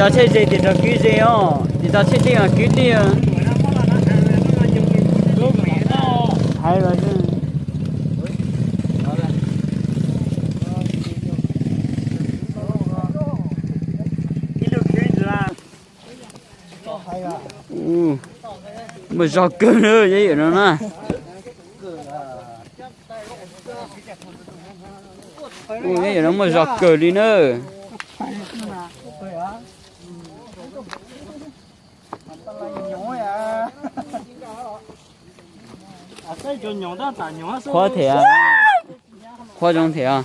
Tso tsheb ze ces rau kwv ze os, tsis tso tsheb dej mas kwv dej. Hais los xwb. Muaj zog kawg na, yog no na. Ua, yog no muaj zog kawg li na. Qhuav thiab, qhuav zoo thiab.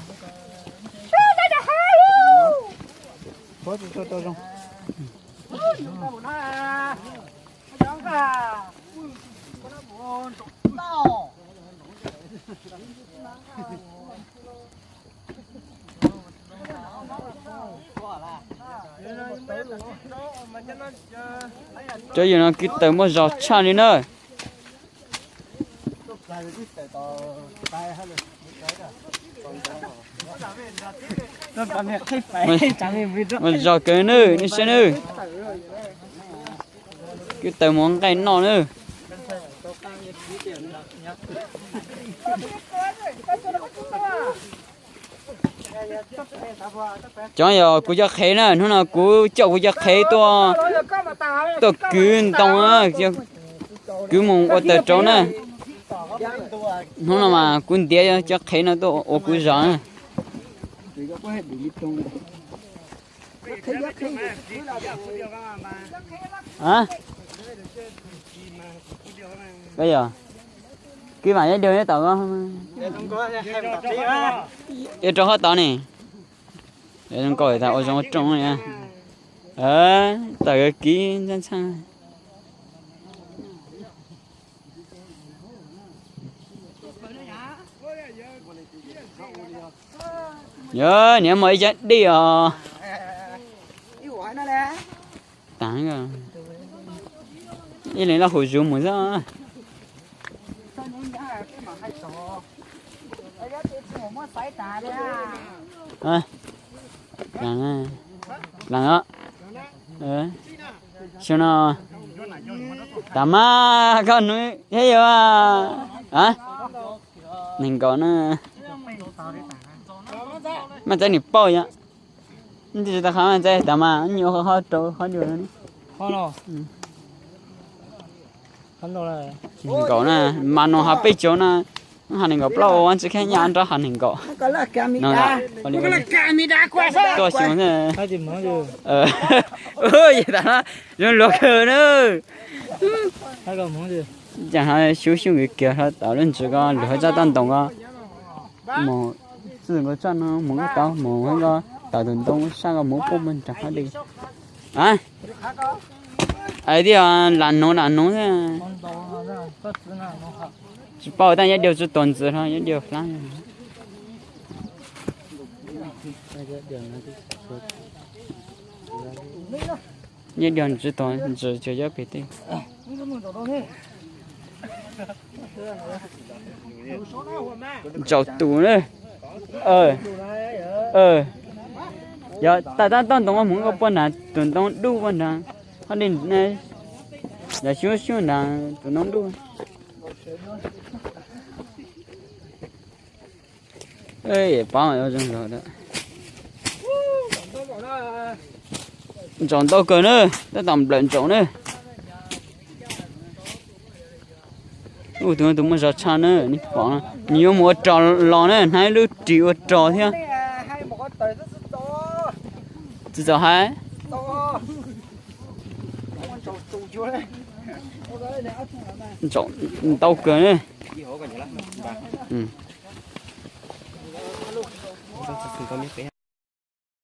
Cov yawg no kwv taws muaj zog tshaj li na. Muaj zog kawg nawb, nej saib nawb. Kwv taws mus nqaij noj nawb. Cov yog kuv cov qhev na, hnub no kuv coj kuv cov qhev tuaj, tuaj kwv ntoo, kwv mus ua taws rauv na. Hnub no mas kuv ntiav cov qhev no tuaj ua kuv zog na. Koj yog, kwv mam yog dua nyob tom ko, yog rau qhov tod ne. Zoo nkauj tas ua zoo ua rooj. Tawm kiv ntxhab ntxhab. Yog niam muaj ib cov dej os. Tag, ib leeg loj hauv zuv mus xwb. Lees os. Xyoo no tas mas koj hnub thiab yog nees nkaum na. Maj txaib nim pauj yom. Tsis tau qhov maj txaib tas mas nyuam qhuav qhov rau qhov dua. Nees nkaum na, mas no hais peb caug na, hais nees nkaum plaub ua tsis khab nyaj nrog hais nees nkaum. Tuaj xyoo, yog tas zoo luag kawg na. Cas xyoo xyoo kiag kiag hlo tau lub ntsis ko lwm hauv txaj toj ntoo ko. Mus txij nkaus txoj no mus ko tau mus ko tau tus ntoo sab ko mus pub nram qab dej. Hais tias lam nuv lam nuv. Tsis paub tab nyob diav tsis tuag ntxiv hlo nyob diav hlab. Nyob diav tsis tuag ntxiv tsis yob pem tej. Ntsaum tus na. Yog tas tab toj ntoo mus ko puag nrad tus ntoo dub puag nrad. Ho li yog xyoob xyoob nrad tus ntoo dub. Pab zoo. Ntsaum ntau kawg na, tab tom nplawm ntsaum na. Tus tus muaj zog tshaj na, nws pom nws yuav mus ua rog los na, hnav lub ris ua rog thiab. Tsis txaus hais. Ntsaum ntau kawg na.